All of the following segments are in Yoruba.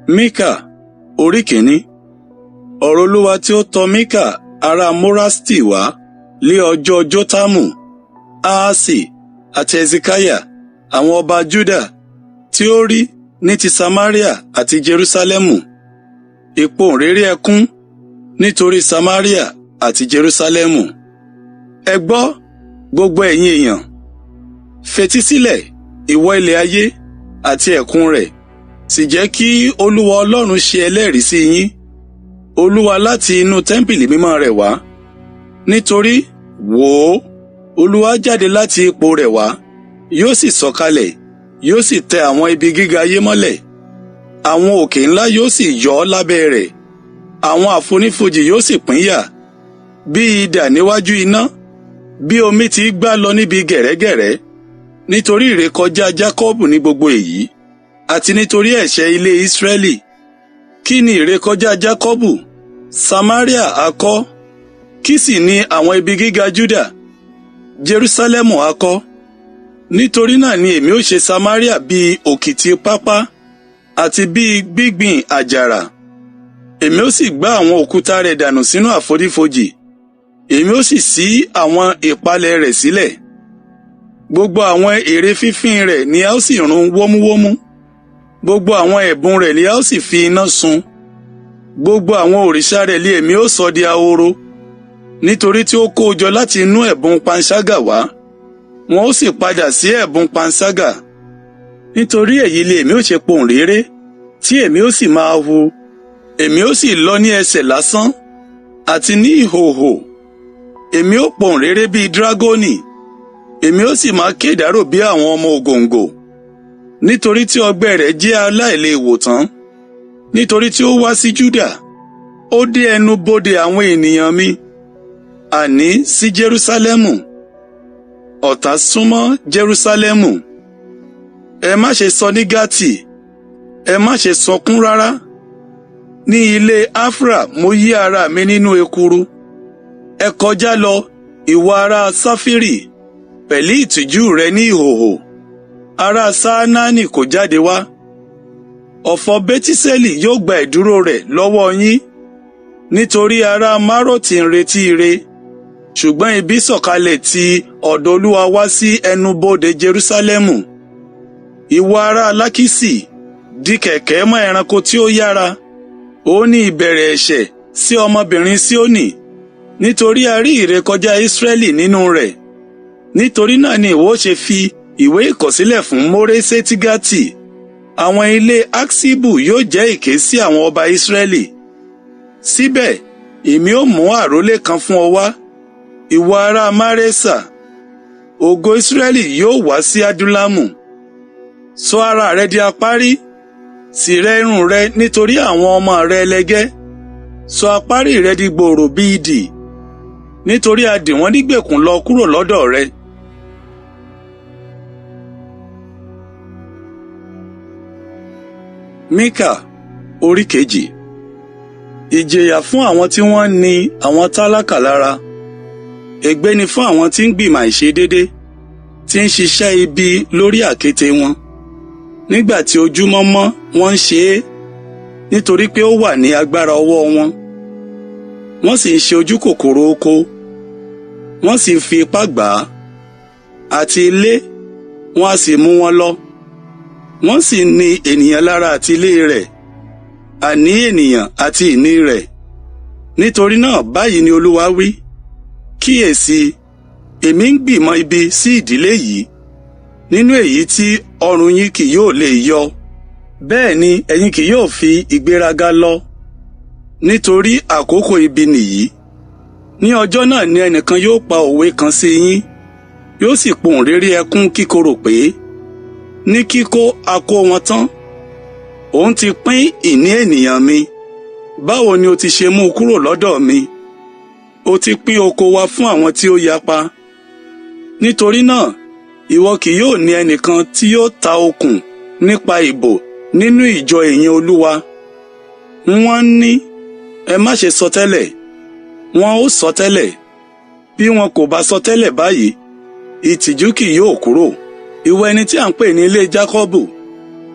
Míkà orí kìíní. Ọ̀rọ̀ Olúwa tí ó tọ Míkà ará Morasti wá lé ọjọ́ Jótámù, Áhásì àti Hesekiah, àwọn ọba Júdà, tí ó rí ní ti Samaria àti Jerúsálẹ́mù. Ìpohùnréré ẹkún nítorí Samaria àti Jerúsálẹ́mù. Ẹ gbọ́, gbogbo ẹ̀yin èèyàn, fetísílẹ̀, ìwọ ilẹ̀ ayé àti ẹ̀kún rẹ̀, sì jẹ́ kí Olúwa Ọlọ́run ṣe ẹlẹ́rìí sí yín, Olúwa láti inú tẹ́ḿpìlì mímọ́ rẹ̀ wá. Nítorí, wò ó, Olúwa jáde láti ipò rẹ̀ wá, yóò sì sọ̀kalẹ̀, yóò sì tẹ àwọn ibi gíga ayé mọ́lẹ̀. Àwọn òkè ńlá yóò sì yọ́ lábẹ́ rẹ̀, àwọn àfonífojì yóò sì pínyà, bí idà níwájú iná, bí omi ti gbá lọ níbi gẹ̀rẹ́gẹ̀rẹ́. Nítorí ìrékọjá Jákọ́bù ní gbogbo èyí, àti nítorí ẹ̀ṣẹ̀ ilé Ísírẹ́lì. Kí ni ìrékọjá Jákọ́bù? Samaria ha kọ́. Kí sì ni àwọn ibi gíga Júdà? Jerúsálẹ́mù ha kọ́. Nítorí náà ni èmi ó ṣe Samaria bí òkìtì pápá àti bí gbígbìn àjàrà. Èmi ó sì gbá àwọn òkúta rẹ̀ dànù sínú àfonífojì. Èmi ó sì ṣí àwọn ìpalẹ̀ rẹ̀ sílẹ̀. Gbogbo àwọn ère fífín rẹ̀ ni a ó sì run wómúwómú. Gbogbo àwọn ẹ̀bùn rẹ̀ ni a ó sì fi iná sun. Gbogbo àwọn òrìṣà rẹ̀ ni èmi ó sọ di ahoro. Nítorí tí ó kó jọ láti inú ẹ̀bùn panṣágà wá, wọn ó sì padà sí ẹ̀bùn panṣágà. Nítorí èyí ni èmi ó ṣe pohùn réré, tí èmi ó sì máa hu. Èmi ó sì lọ ní ẹsẹ̀ lásán, àti ní ìhòhò. Èmi ó pohùn réré bíi dragoni. Èmi ó sì máa ké ìdárò bí àwọn ọmọ ògòǹgò. Nítorí tí ọgbẹ́ rẹ̀ jẹ́ aláìlèwòtán. Nítorí tí ó wá sí Júdà, ó dé ẹnu bodè àwọn ènìyàn mi, àní sí Jerúsálẹ́mù. Ọ̀tá súnmọ́ Jerúsálẹ́mù. Ẹ má ṣe sọ ní Gátì, ẹ má ṣe sọkún rárá. Ní ilé Afra mo yí ara mi nínú ekuru. Ẹ kọjá lọ, ìwọ ará Sáfírì, pẹ̀lú ìtìjú rẹ ní ìhòhò. Ará Sáánánì kò jáde wá. Ọ̀fọ̀ Bẹ́tísẹ́lì yóò gba ìdúró rẹ̀ lọ́wọ́ yín. Nítorí ará Máròtì ń retí ire, ṣùgbọ́n ibi sọ̀kalẹ̀ ti ọ̀dọ̀ Olúwa wá sí ẹnubodè Jerúsálẹ́mù. Ìwọ ará Lákísì, di kẹ̀kẹ́ mọ́ ẹranko tí ó yára. Ó ní ìbẹ̀rẹ̀ ẹ̀ṣẹ̀ sí ọmọbìnrin Síónì, nítorí a rí ìrékọjá Ísírẹ́lì nínú rẹ̀. Nítorí náà ni ìwọ ṣe fi ìwé ìkọ̀sílẹ̀ fún Móréṣẹ́tì-Gátì. Àwọn ilé Aksibu yóò jẹ́ èké sí àwọn ọba Ísírẹ́lì. Síbẹ̀, èmi ó mú àrólé kan fún ọ wá, ìwọ ará Maresa. Ògo Ísírẹ́lì yóò wá sí Adúlámù. Sọ ara rẹ di apárí, sì rẹ́ irun rẹ nítorí àwọn ọmọ rẹ ẹlẹgẹ́. Sọ apárí rẹ di gbòòrò bí idì, nítorí a dì wọ́n nígbèkùn lọ kúrò lọ́dọ̀ rẹ. Míkà orí kejì. Ìjìyà fún àwọn tí wọ́n ní àwọn tálákà lára. Ègbé ni fún àwọn tí ń gbìmọ̀ àìṣedéédé, tí ń ṣiṣẹ́ ibi lórí àkéte wọn. Nígbà tí ojúmọ́ mọ́ wọ́n ń ṣe é, nítorí pé ó wà ní agbára ọwọ́ wọn. Wọ́n sì ń ṣe ojú kòkòrò oko, wọ́n sì ń fi ipá gbà á, àti ilé, wọ́n á sì mú wọn lọ. Wọ́n sì ní ènìyàn lára àti ilé rẹ̀, àní ènìyàn àti ìní rẹ̀. Nítorí náà báyìí ni Olúwa wí, kíyèsí, èmi ń gbìmọ̀ ibi sí ìdílé yìí, nínú èyí tí ọrùn yín kì yóò lè yọ. Bẹ́ẹ̀ ni ẹ̀yin kì yóò fi ìgbéraga lọ, nítorí àkókò ibi nìyí. Ní ọjọ́ náà ni ẹnìkan yóò pa òwe kan sí yín, yóò sì pohùn réré ẹkún kíkorò pé, ní kíkó a kó wọn tán. Òun ti pín ìní ènìyàn mi. Báwo ni o ti ṣe mú un kúrò lọ́dọ̀ mi? O ti pín oko wa fún àwọn tí ó yapa. Nítorí náà, ìwọ kì yóò ní ẹnìkan tí yóò ta okùn nípa ìbò nínú ìjọ èèyàn Olúwa. Wọ́n ní, ẹ má ṣe sọtẹ́lẹ̀. Wọn ó sọtẹ́lẹ̀. Bí wọn kò bá sọtẹ́lẹ̀ báyìí, ìtìjú kì yóò kúrò. Ìwọ ẹni tí à ń pè ní ilé Jákọ́bù,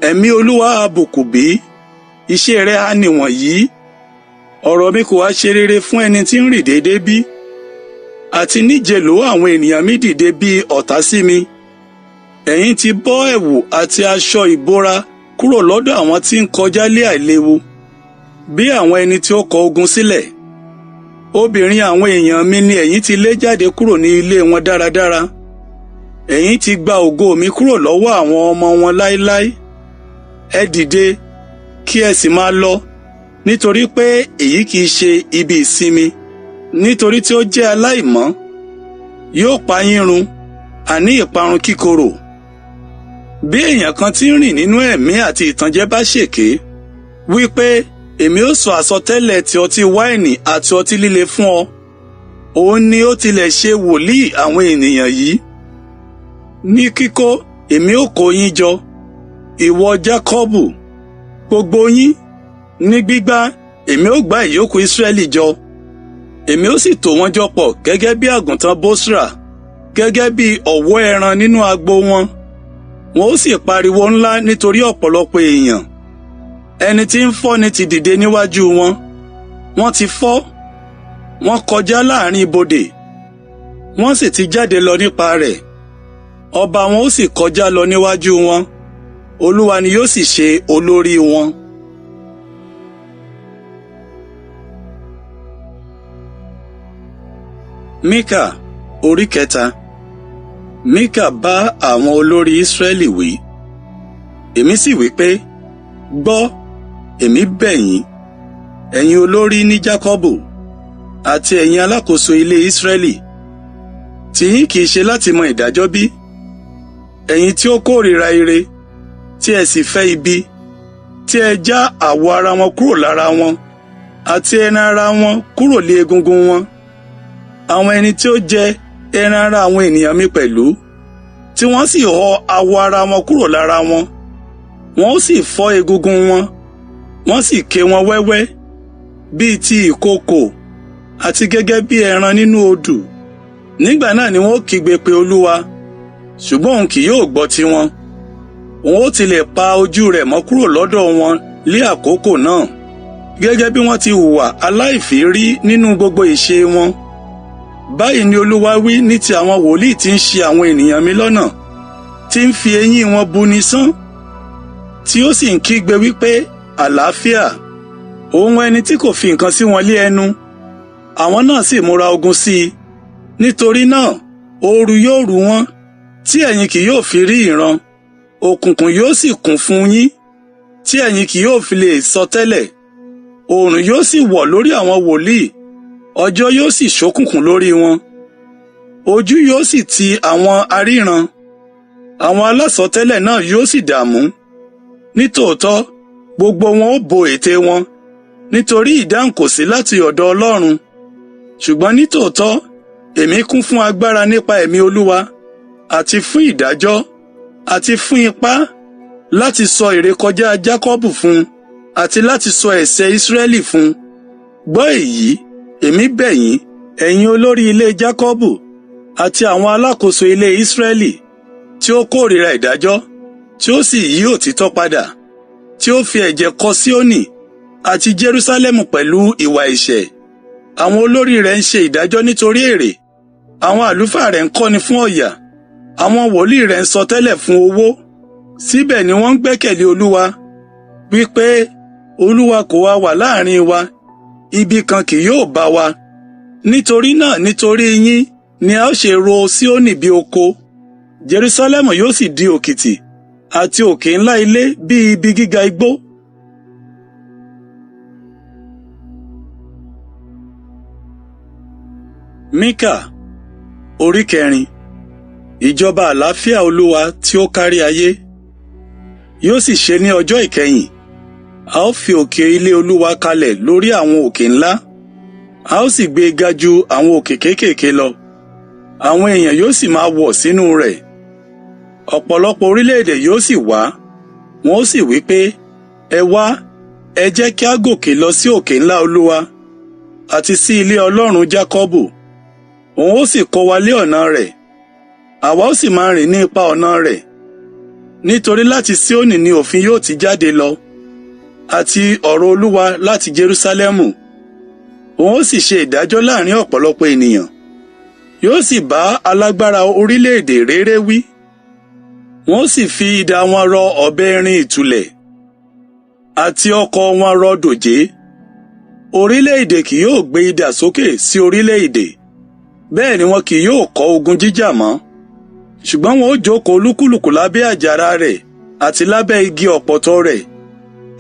ẹ̀mí Olúwa ha bùkún bí? Iṣẹ́ rẹ ha nìwọ̀nyí? Ọ̀rọ̀ mi kò wá ṣe rere fún ẹni tí ń rìn déédé bí? Àti níjẹ̀ló àwọn ènìyàn mi dìde bí ọ̀tá sí mi. Ẹ̀yin ti bọ́ ẹ̀wù àti aṣọ ìbora kúrò lọ́dọ̀ àwọn tí ń kọjá lé àìléwu, bí àwọn ẹni tí ó kọ ogun sílẹ̀. Obìnrin àwọn èèyàn mi ni ẹ̀yin ti lé jáde kúrò ní ilé wọn dáradára. Ẹ̀yin ti gba ògo mi kúrò lọ́wọ́ àwọn ọmọ wọn láéláé. Ẹ dìde, kí ẹ sì máa lọ, nítorí pé èyí kìí ṣe ibi ìsinmi, nítorí tí ó jẹ́ aláìmọ́. Yóò pa yín run, àní ìparun kíkorò. Bí èèyàn kan tí ń rìn nínú ẹ̀mí àti ìtànjẹ bá ṣèké, wí pé èmi ó sọ àsọtẹ́lẹ̀ ti ọtí wáìnì àti ọtí líle fún ọ, òun ni ó tilẹ̀ ṣe wòlíì àwọn ènìyàn yìí. Ní kíkó èmi ó kó yín jọ, ìwọ Jákọ́bù, gbogbo yín, ní gbígbá èmi ó gbá ìyókù Ísírẹ́lì jọ. Èmi ó sì tò wọ́n jọ pọ̀ gẹ́gẹ́ bí àgùntàn Bósrà, gẹ́gẹ́ bí ọ̀wọ́ ẹran nínú agbo wọn. Wọn ó sì pariwo ńlá nítorí ọ̀pọ̀lọpọ̀ èèyàn. Ẹni tí ń fọ́ni ti dìde níwájú wọn. Wọ́n ti fọ́, wọ́n kọjá láàrin ibodè, wọ́n sì ti jáde lọ nípa rẹ̀. Ọba wọn ó sì kọjá lọ níwájú wọn. Olúwa ni yóò sì ṣe olórí wọn. Míkà orí kẹta. Míkà bá àwọn olórí Ísírẹ́lì wí. Èmi sì wí pé, gbọ́, èmi bẹ̀ yín, ẹ̀yin olórí ní Jákọ́bù, àti ẹ̀yin alákòóso ilé Ísírẹ́lì. Tìyín kìí ṣe láti mọ ìdájọ́ bí? Ẹ̀yin tí ó kórìíra ire, tí ẹ sì fẹ́ ibi, tí ẹ já àwọ̀ ara wọn kúrò lára wọn, àti ẹran ara wọn kúrò lé egungun wọn. Àwọn ẹni tí ó jẹ ẹran ara àwọn ènìyàn mi pẹ̀lú, tí wọ́n sì họ awọ ara wọn kúrò lára wọn, wọ́n ó sì fọ́ egungun wọn, wọ́n sì ké wọn wẹ́wẹ́, bíi ti ìkookò, àti gẹ́gẹ́ bí ẹran nínú odù. Nígbà náà ni wọ́n ó kígbe pe Olúwa, ṣùgbọ́n òun kì yóò gbọ́ tiwọn. Òun ó tilẹ̀ pa ojú rẹ̀ mọ́ kúrò lọ́dọ̀ wọn lé àkókò náà, gẹ́gẹ́ bí wọ́n ti hùwà aláìfírí nínú gbogbo ìṣe wọn. Báyìí ni Olúwa wí ní ti àwọn wòlíì tí ń ṣì àwọn ènìyàn mi lọ́nà, tí ń fi eyín wọn buni sán, tí ó sì ń kígbe wípé àlàáfíà. Òun ẹni tí kò fi nǹkan sí wọn lé ẹnu, àwọn náà sì múra ogun sí i. Nítorí náà, ooru yóò rú wọn, tí ẹ̀yin kì yóò fi rí ìran, òkùnkùn yóò sì kún fún yín, tí ẹ̀yin kì yóò fi lè sọ tẹ́lẹ̀. Oòrùn yóò sì wọ̀ lórí àwọn wòlíì, ọjọ́ yóò sì ṣókùnkùn lórí wọn. Ojú yóò sì ti àwọn aríran, àwọn alásọtẹ́lẹ̀ náà yóò sì dààmú. Nítòótọ́, gbogbo wọn ó bo ètè wọn, nítorí ìdáhùn kò sí láti ọ̀dọ̀ Ọlọ́run. Ṣùgbọ́n nítòótọ́, èmi kún fún agbára nípa ẹ̀mí Olúwa, àti fún ìdájọ́, àti fún ipá, láti sọ ìrékọjá Jákọ́bù fún, àti láti sọ ẹ̀ṣẹ̀ Ísírẹ́lì fún. Gbọ́ èyí, èmi bẹ̀ yín, ẹ̀yin olórí ilé Jákọ́bù, àti àwọn alákòóso ilé Ísírẹ́lì, tí ó kórìíra ìdájọ́, tí ó sì yí òtítọ́ padà, tí ó fi ẹ̀jẹ̀ kọ Síónì àti Jerúsálẹ́mù pẹ̀lú ìwà ẹ̀ṣẹ̀. Àwọn olórí rẹ̀ ń ṣe ìdájọ́ nítorí èrè, àwọn àlùfáà rẹ̀ ń kọ́ni fún ọ̀yà, àwọn wòlíì rẹ̀ ń sọtẹ́lẹ̀ fún owó. Síbẹ̀ ni wọ́n ń gbẹ́kẹ̀lé Olúwa, wípé Olúwa kò wá wà láàrin wa, ibi kan kì yóò bá wa. Nítorí náà, nítorí yín ni a ó ṣe ro Síónì bí oko, Jerúsálẹ́mù yóò sì di òkìtì, àti òkè ńlá ilé bí ibi gíga igbó. Míkà orí kẹrin. Ìjọba àlàáfíà Olúwa tí ó kárí ayé. Yóò sì ṣe ní ọjọ́ ìkẹyìn, a ó fi òkè ilé Olúwa kalẹ̀ lórí àwọn òkè ńlá, a ó sì gbé e ga ju àwọn òkè kéékèèké lọ. Àwọn èèyàn yóò sì máa wọ̀ sínú rẹ̀. Ọ̀pọ̀lọpọ̀ orílẹ̀-èdè yóò sì wá, wọn ó sì wí pé, ẹ wá, ẹ jẹ́ kí a gòkè lọ sí òkè ńlá Olúwa, àti sí ilé Ọlọ́run Jákọ́bù. Òun ó sì kọ́ wa lé ọ̀nà rẹ̀, àwa ó sì máa rìn ní ipa ọ̀nà rẹ̀. Nítorí láti Síónì ni òfin yóò ti jáde lọ, àti ọ̀rọ̀ Olúwa láti Jerúsálẹ́mù. Òun ó sì ṣe ìdájọ́ láàrin ọ̀pọ̀lọpọ̀ ènìyàn, yóò sì bá alágbára orílẹ̀-èdè réré wí. Wọ́n ó sì fi idà wọn rọ ọ̀bẹ irin ìtúlẹ̀, àti ọ̀kọ̀ wọn rọ dòjé. Orílẹ̀-èdè kì yóò gbé idà sókè sí orílẹ̀-èdè, bẹ́ẹ̀ ni wọn kì yóò kọ́ ogun jíjà mọ́. Ṣùgbọ́n wọn ó jókòó olúkúlùkù lábẹ́ àjàrà rẹ̀ àti lábẹ́ igi ọ̀pọ̀tọ́ rẹ̀.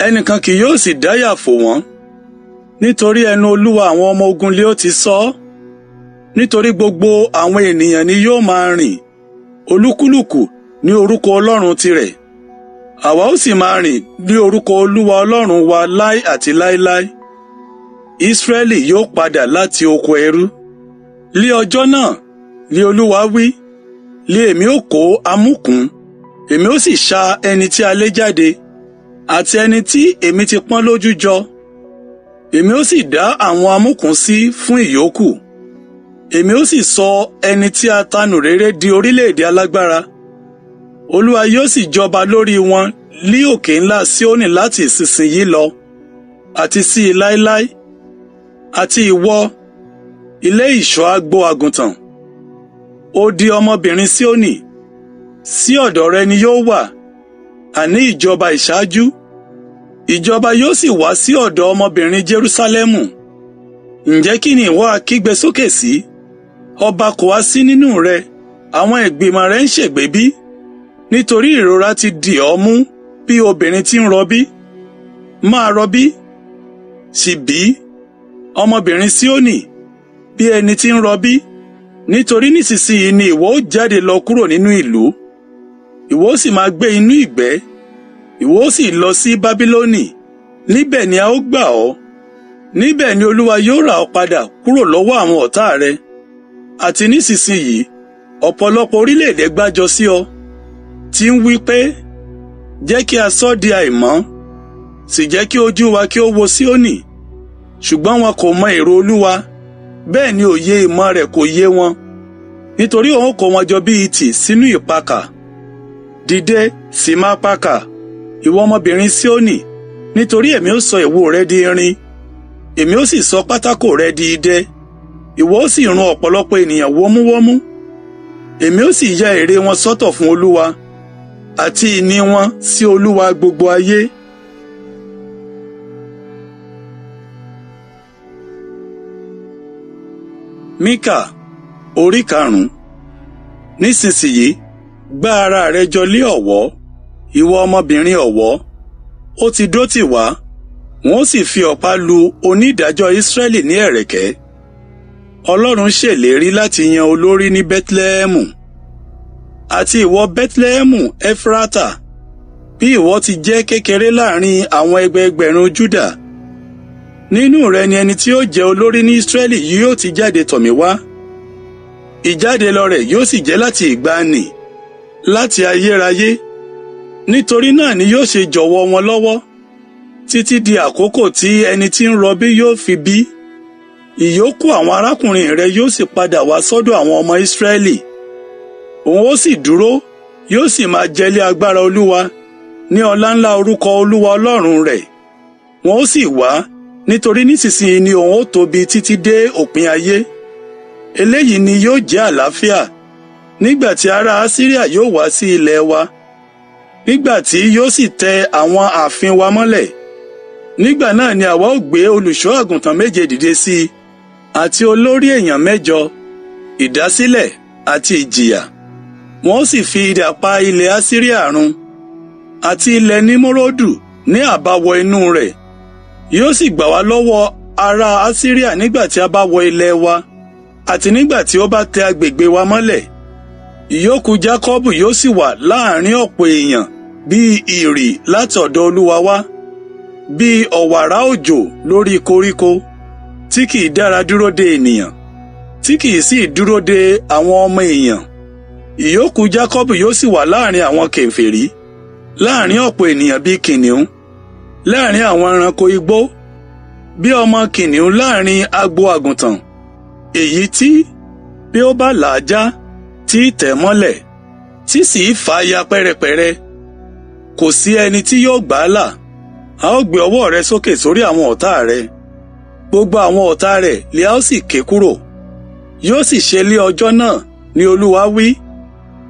Ẹnìkan kì yóò sì dáyà fò wọ́n. Nítorí ẹnu Olúwa àwọn ọmọ ogun lé ó ti sọ ọ́. Nítorí gbogbo àwọn ènìyàn ni yóò máa rìn, olúkúlùkù ní orúkọ Ọlọ́run tirẹ̀. Àwa ó sì máa rìn ní orúkọ Olúwa Ọlọ́run wa láé àti láéláé. Ísírẹ́lì yóò padà láti oko ẹrú. Lé ọjọ́ náà, lé Olúwa wí, lé èmi ó kó amúkùn, èmi ó sì ṣa ẹni tí a lé jáde, àti ẹni tí èmi ti pọ́n lójú jọ. Èmi ó sì dá àwọn amúkùn sí fún ìyókù. Èmi ó sì sọ ẹni tí a tanù réré di orílẹ̀-èdè alágbára. Olúwa yóò sì jọba lórí wọn lí òkè ńlá Síónì láti ìsinsìnyí lọ, àti sí i láéláé. Àti ìwọ, ilé ìṣọ́ agbo àgùntàn, odi ọmọbìnrin Síónì, sí ọ̀dọ̀ rẹ ni yóò wà, àní ìjọba ìṣáájú. Ìjọba yóò sì wá sí ọ̀dọ̀ ọmọbìnrin Jerúsálẹ́mù. Ǹjẹ́ kí ni ìwọ ha kígbe sókè sí? Ọba kò wá sí nínú rẹ, àwọn ìgbìmọ̀ rẹ ń ṣègbé bí? Nítorí ìrora ti dì ọ́ mú bí obìnrin tí ń rọbí. Máa rọbí, sì bí, ọmọbìnrin Síónì, bí ẹni tí ń rọbí. Nítorí nísinsìnyí ni ìwọ ó jáde lọ kúrò nínú ìlú. Ìwọ ó sì máa gbé inú ìgbẹ́. Ìwọ ó sì lọ sí Bábílónì. Níbẹ̀ ni a ó gbà ọ́. Níbẹ̀ ni Olúwa yóò rà ọ́ padà kúrò lọ́wọ́ àwọn ọ̀tá rẹ. Àti nísinsìnyí, ọ̀pọ̀lọpọ̀ orílẹ̀-èdè gbájọ sí ọ, tí ń wí pé, jẹ́ kí a sọ́ di àìmọ́, sì jẹ́ kí ojú wa kí ó wo Síónì. Ṣùgbọ́n wọn kò mọ èrò Olúwa, bẹ́ẹ̀ ni òye ìmọ̀ rẹ̀ kò yé wọn. Nítorí òun kó wọn jọ bí ìtì sínú ìpakà. Dìde, sì máa pakà, ìwọ ọmọbìnrin Síónì, nítorí èmi ó sọ ìwo rẹ di irin, èmi ó sì sọ pátákò rẹ di idẹ. Ìwọ ó sì run ọ̀pọ̀lọpọ̀ ènìyàn wómúwómú. Èmi ó sì ya èrè wọn sọ́tọ̀ fún Olúwa, àti ìní wọn sí Olúwa gbogbo ayé. Míkà orí karùn-ún. Nísinsìnyí, gbá ara rẹ jọ lé ọ̀wọ́, ìwọ ọmọbìnrin ọ̀wọ́. Ó ti dó tì wá, wọn ó sì fi ọ̀pá lu onídàájọ́ Ísírẹ́lì ní ẹ̀rẹ̀kẹ́. Ọlọ́run ṣèlérí láti yan olórí ní Bẹ́tílẹ́hẹ́mù. Àti ìwọ Bẹ́tílẹ́hẹ́mù Éfrátà, bí ìwọ ti jẹ́ kékeré láàrin àwọn ẹgbẹẹgbẹ̀rún Júdà, nínú rẹ ni ẹni tí ó jẹ́ olórí ní Ísírẹ́lì yóò ti jáde tọ̀ mí wá. Ìjáde lọ rẹ̀ yóò sì jẹ́ láti ìgbàanì, láti ayérayé. Nítorí náà ni yóò ṣe jọ̀wọ́ wọn lọ́wọ́, títí di àkókò tí ẹni tí ń rọbí yóò fi bí. Ìyókù àwọn arákùnrin rẹ̀ yóò sì padà wá sọ́dọ̀ àwọn ọmọ Ísírẹ́lì. Òun ó sì dúró, yóò sì máa jẹlé agbára Olúwa, ní ọláńlá orúkọ Olúwa Ọlọ́run rẹ̀. Wọn ó sì wá, nítorí nísinsìnyí ni òun ó tóbi títí dé òpin ayé. Eléyìí ni yóò jẹ́ àlàáfíà, nígbà tí ará Asiria yóò wá sí ilẹ̀ wa, nígbà tí yóò sì tẹ àwọn ààfin wa mọ́lẹ̀. Nígbà náà ni àwa ó gbé olùṣọ́ àgùntàn méje dìde sí i, àti olórí èèyàn mẹ́jọ, ìdásílẹ̀ àti ìjìyà. Wọn ó sì fi idà pa ilẹ̀ Asiria run, àti ilẹ̀ Nímúródù ní àbáwọ̀ inú rẹ̀. Yóò sì gbà wá lọ́wọ́ ará Asiria nígbà tí a bá wọ ilẹ̀ wa, àti nígbà tí ó bá tẹ agbègbè wa mọ́lẹ̀. Ìyókù Jákọ́bù yóò sì wà láàrin ọ̀pọ̀ èèyàn bí ìrì láti ọ̀dọ̀ Olúwa wá, bí ọ̀wàrà òjò lórí koríko, tí kìí dára dúró de ènìyàn, tí kìí sì dúró de àwọn ọmọ èèyàn. Ìyókù Jákọ́bù yóò sì wà láàrin àwọn kèfèrí, láàrin ọ̀pọ̀ ènìyàn bíi kìnìún, láàrin àwọn ẹranko igbó, bí ọmọ kìnìún láàrin agbo àgùntàn, èyí tí bí ó bá là á já, tí tẹ̀ mọ́lẹ̀, tí sì fà á ya pẹ́rẹpẹ̀rẹ. Kò sí ẹni tí yóò gbà á là, A ó gbé ọwọ́ rẹ sókè sórí àwọn ọ̀tá rẹ. Gbogbo àwọn ọ̀tá rẹ̀ lè a ó sì ké kúrò. Yóò sì ṣe lé ọjọ́ náà ni Olúwa wí,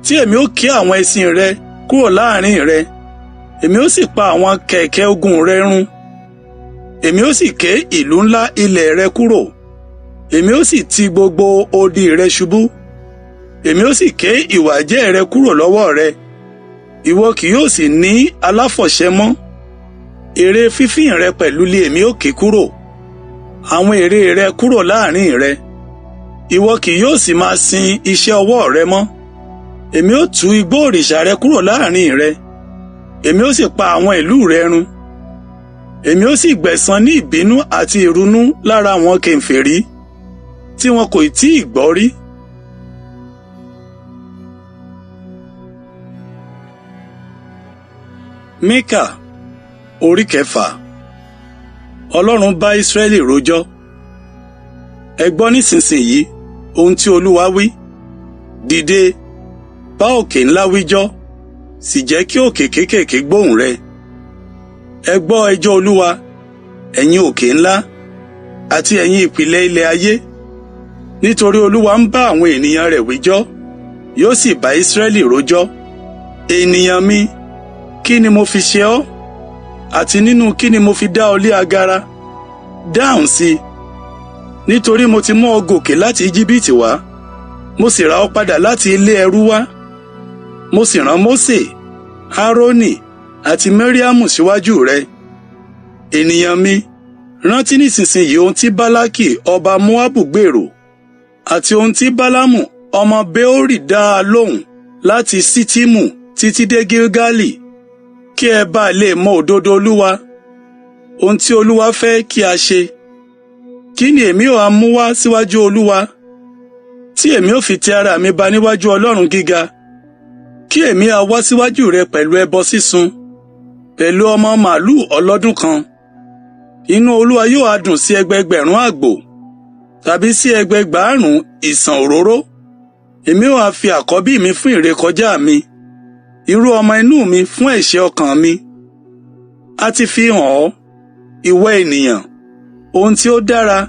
tí èmi ó ké àwọn ẹṣin rẹ kúrò láàrin rẹ. Èmi ó sì pa àwọn kẹ̀kẹ́ ogun rẹ run. Èmi ó sì ké ìlú ńlá ilẹ̀ rẹ kúrò. Èmi ó sì ti gbogbo odi rẹ ṣubú. Èmi ó sì ké ìwà ìjẹ́ rẹ kúrò lọ́wọ́ rẹ. Ìwọ kì yóò sì ní aláfọ̀ṣẹ mọ́. Ère fífín rẹ pẹ̀lú lé èmi ó ké kúrò. Àwọn ère rẹ kúrò láàrin rẹ. Ìwọ kì yóò sì máa sin iṣẹ́ ọwọ́ rẹ mọ́. Èmi ó tú igbó òrìṣà rẹ kúrò láàrin rẹ. Èmi ó sì pa àwọn ìlú rẹ run. Èmi ó sì gbẹ̀san ní ìbínú àti ìrunú lára àwọn kèfèrí tí wọn kò tí ì gbọ́ rí. Míkà orí kẹfà. Ọlọ́run bá Ísírẹ́lì rojọ́. Ẹ gbọ́ nísinsìnyí ohun tí Olúwa wí. Dìde, bá òkè ńlá wíjọ́, sì jẹ́ kí òkè kéékèèké gbóhùn rẹ. Ẹ gbọ́ ẹjọ́ Olúwa, ẹ̀yin òkè ńlá, àti ẹ̀yin ìpìlẹ̀ ilẹ̀ ayé. Nítorí Olúwa ń bá àwọn ènìyàn rẹ̀ wíjọ́, yóò sì bá Ísírẹ́lì rojọ́. Ènìyàn mi, kí ni mo fi ṣe ọ́? Àti nínú kí ni mo fi dá ọ lé agara? Dáhùn sí i. Nítorí mo ti mú ọ gòkè láti Íjíbítì wá, mo sì rà ọ́ padà láti ilé ẹrú wá. Mo sì rán Mósè, Árónì àti Míríámù síwájú rẹ. Ènìyàn mi, rántí nísinsìnyí ohun tí Bálákì ọba Móábù gbèrò, àti ohun tí Bálámù ọmọ Béórì dá a lóhùn láti Ṣittimu títí dé Gilgali, kí ẹ bá lè mọ òdodo Olúwa, ohun tí Olúwa fẹ́ kí a ṣe. Kí ni èmi ó ha mú wá síwájú Olúwa, tí èmi ó fi tẹ ara mi ba níwájú Ọlọ́run gíga? Kí èmi ha wá síwájú rẹ pẹ̀lú ẹbọ sísun, pẹ̀lú ọmọ màlúù ọlọ́dún kan. Inú Olúwa yóò ha dùn sí ẹgbẹẹgbẹ̀rún àgbò, tàbí sí ẹgbẹẹgbàárùn ìsàn òróró. Èmi ó ha fi àkọ́bí mi fún ìrékọjá mi, irú ọmọ inú mi fún ẹ̀ṣẹ̀ ọkàn mi. A ti fi hàn ọ́, ìwọ ènìyàn, ohun tí ó dára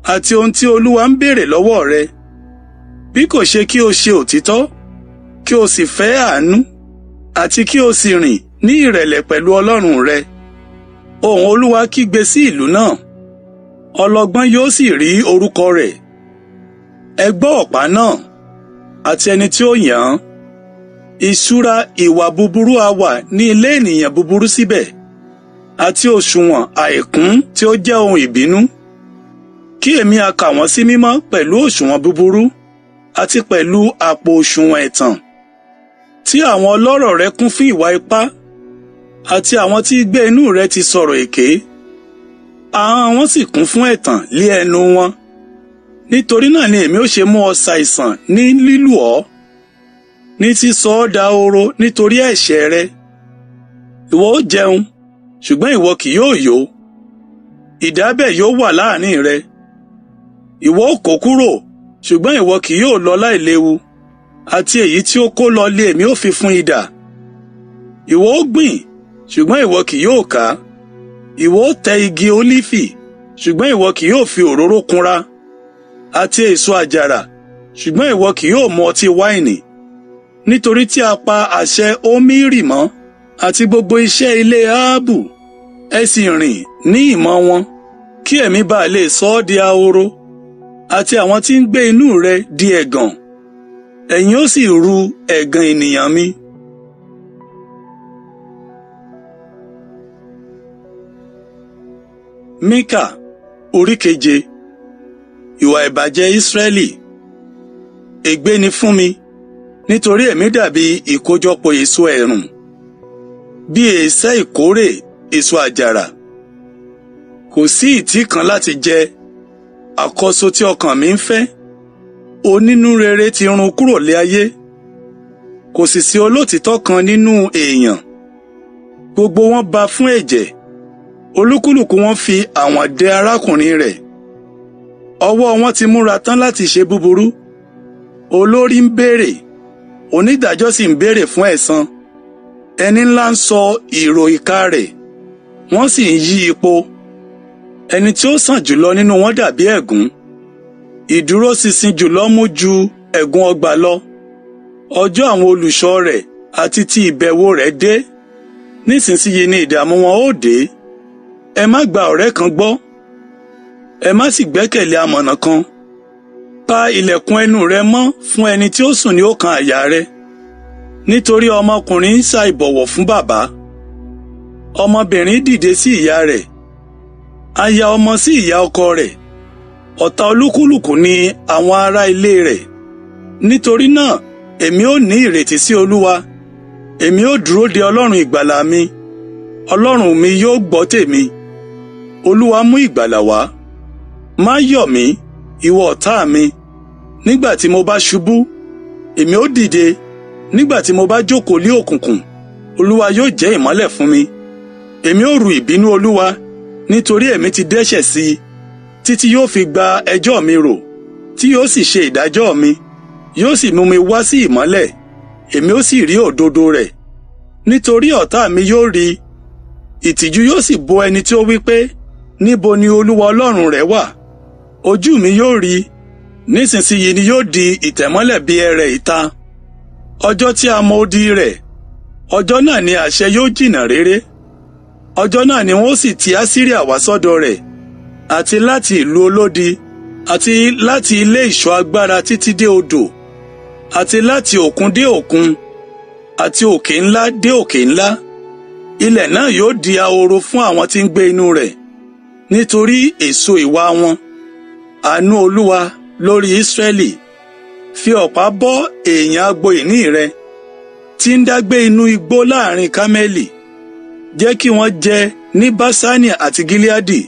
àti ohun tí Olúwa ń béèrè lọ́wọ́ rẹ. Bí kò ṣe kí o ṣe òtítọ́, kí o sì fẹ́ àánú, àti kí o sì rìn ní ìrẹ̀lẹ̀ pẹ̀lú Ọlọ́run rẹ. Ohùn Olúwa kígbe sí ìlú náà, ọlọ́gbọ́n yóò sì rí orúkọ rẹ̀. Ẹ gbọ́ ọ̀pá náà, àti ẹni tí ó yàn án. Ìṣúra ìwà búburú a wà ní ilé ènìyàn búburú síbẹ̀, àti òṣùwọ̀n àìkún tí ó jẹ́ ohun ìbínú. Kí èmi a kà wọ́n sí mímọ́ pẹ̀lú òṣùwọ̀n búburú, àti pẹ̀lú àpò òṣùwọ̀n ẹ̀tàn. Tí àwọn ọlọ́rọ̀ rẹ kún fún ìwà ipá, àti àwọn tí gbé inú rẹ ti sọ̀rọ̀ èké. Ahọ́n wọn sì kún fún ẹ̀tàn lé ẹnu wọn. Nítorí náà ni èmi ó ṣe mú ọ ṣàìsàn ní lílù ọ́, ní sísọ ọ́ dahoro nítorí ẹ̀ṣẹ̀ rẹ. Ìwọ ó jẹun, ṣùgbọ́n ìwọ kì yóò yó. Ìdábẹ̀ yóò wà láàrin rẹ. Ìwọ ó kó kúrò, ṣùgbọ́n ìwọ kì yóò lọ láìléwu, àti èyí tí ó kó lọ lé èmi ó fi fún idà. Ìwọ ó gbìn, ṣùgbọ́n ìwọ kì yóò ká. Ìwọ ó tẹ igi ólífì, ṣùgbọ́n ìwọ kì yóò fi òróró kunra, àti èso àjàrà, ṣùgbọ́n ìwọ kì yóò mu ọtí wáìnì. Nítorí tí a pa àṣẹ Omiri mọ́, àti gbogbo iṣẹ́ ilé Áhábù, ẹ sì rìn ní ìmọ̀ wọn, kí ẹ̀mí bá lè sọ ọ́ di ahoro, àti àwọn tí ń gbé inú rẹ di ẹ̀gàn. Ẹ̀yin ó sì ru ẹ̀gàn ènìyàn mi. Míkà orí keje. Ìwà ìbàjẹ́ Ísírẹ́lì. Ègbé ni fún mi, nítorí èmi dàbí ìkójọpọ̀ èso ẹ̀rùn, bí èsẹ́ ìkórè èso àjàrà. Kò sí ìtí kan láti jẹ, àkọ́so tí ọkàn mi ń fẹ́. Onínúrere ti run kúrò lé ayé, kò sì sí olótìítọ́ kan nínú èèyàn. Gbogbo wọn ba fún ẹ̀jẹ̀, olúkúlùkù wọn fi àwọ̀n dẹ arákùnrin rẹ̀. Ọwọ́ wọn ti múra tán láti ṣe búburú. Olórí ń béèrè, onídàájọ́ sì ń béèrè fún ẹ̀san. Ẹni ńlá ń sọ ìrò ìkà rẹ̀. Wọ́n sì ń yí ipò. Ẹni tí ó sàn jùlọ nínú wọn dàbí ẹ̀gún. Ìdúróṣinṣin jùlọ mú ju ẹ̀gún ọgbà lọ. Ọjọ́ àwọn olùṣọ́ rẹ̀ àti ti ìbẹ̀wò rẹ̀ dé. Nísinsìnyí ni ìdààmú wọn ó dé. Ẹ má gba ọ̀rẹ́ kan gbọ́. Ẹ má sì gbẹ́kẹ̀lé amọ̀nà kan. Pa ilẹ̀kùn ẹnu rẹ mọ́ fún ẹni tí ó sùn ní ọ̀kan àyà rẹ. Nítorí ọmọkùnrin ń ṣàìbọ̀wọ̀ fún bàbá. Ọmọbìnrin dìde sí ìyá rẹ̀. Aya ọmọ sí ìyá ọkọ rẹ̀. Ọ̀tá olúkúlùkù ni àwọn ará ilé rẹ̀. Nítorí náà, èmi ó ní ìrètí sí Olúwa. Èmi ó dúró de Ọlọ́run ìgbàlà mi. Ọlọ́run mi yóò gbọ́ tèmi. Olúwa mú ìgbàlà wá. Má yọ̀ mí, ìwọ ọ̀tá mi. Nígbà tí mo bá ṣubú, èmi ó dìde. Nígbà tí mo bá jókòó lé òkùnkùn, Olúwa yóò jẹ́ ìmọ́lẹ̀ fún mi. Èmi ó ru ìbínú Olúwa, nítorí èmi ti dẹ́ṣẹ̀ sí i, títí yóò fi gba ẹjọ́ mi rò, tí yóò sì ṣe ìdájọ́ mi, yóò sì mú mi wá sí ìmọ́lẹ̀, èmi ó sì rí òdodo rẹ̀. Nítorí ọ̀tá mi yóò rí i, ìtìjú yóò sì bo ẹni tí ó wí pé, níbo ni Olúwa Ọlọ́run rẹ̀ wà? Ojú mi yóò rí i, nísinsìnyí ni yóò di ìtẹ̀mọ́lẹ̀ bí ẹrẹ̀ ìta. Ọjọ́ tí a mọ odi rẹ̀, ọjọ́ náà ni àṣẹ yóò jìnnà réré. Ọjọ́ náà ni wọ́n sì ti Asiria wá sọ́dọ̀ rẹ̀, àti láti ìlú olódi, àti láti ilé ìṣọ́ agbára títí dé odò, àti láti òkun dé òkun, àti òkè ńlá dé òkè ńlá. Ilẹ̀ náà yóò di ahoro fún àwọn tí ń gbé inú rẹ̀, nítorí èso ìwà wọn. Àánú Olúwa lórí Ísírẹ́lì. Fi ọ̀pá bọ́ èèyàn agbo ìní rẹ, tí ń dágbé inú igbó láàrin Kámẹ́lì. Jẹ́ kí wọ́n jẹ ní Báṣánì àti Gileadi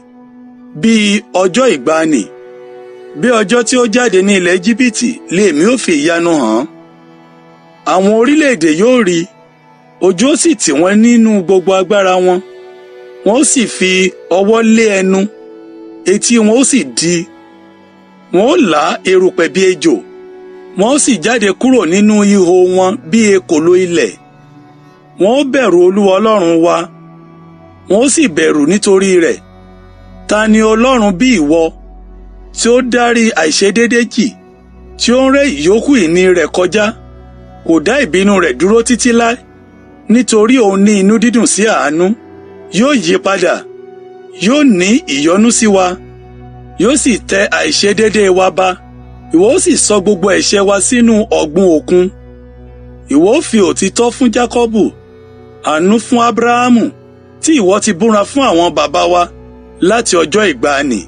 bíi ọjọ́ ìgbàanì. Bí ọjọ́ tí ó jáde ní ilẹ̀ Íjíbítì lèmi ó fi ìyanu hàn. Àwọn orílẹ̀-èdè yóò rí, ojú ó sì tì wọ́n nínú gbogbo agbára wọn. Wọ́n ó sì fi ọwọ́ lé ẹnu, etí wọn ó sì di. Wọ́n ó lá erùpẹ̀ bí ejò, wọ́n ó sì jáde kúrò nínú ihò wọn bí ekòló ilẹ̀. Wọ́n ó bẹ̀rù Olúwa Ọlọ́run wa, wọ́n ó sì bẹ̀rù nítorí rẹ̀. Ta ni Ọlọ́run bí ìwọ, tí ó dárí àìṣedéédé jì, tí ó ń ré ìyókù ìní rẹ̀ kọjá? Kò dá ìbínú rẹ̀ dúró títí láé, nítorí òun ní inú dídùn sí àánú. Yóò yí padà, yóò ní ìyọ́nú sí wa, yóò sì tẹ àìṣedéédé wa ba. Ìwọ ó sì sọ gbogbo ẹ̀ṣẹ̀ wa sínú ọ̀gbun òkun. Ìwọ ó fi òtítọ́ fún Jákọ́bù, àánú fún Ábúráhámù, tí ìwọ ti búra fún àwọn baba wa láti ọjọ́ ìgbàanì.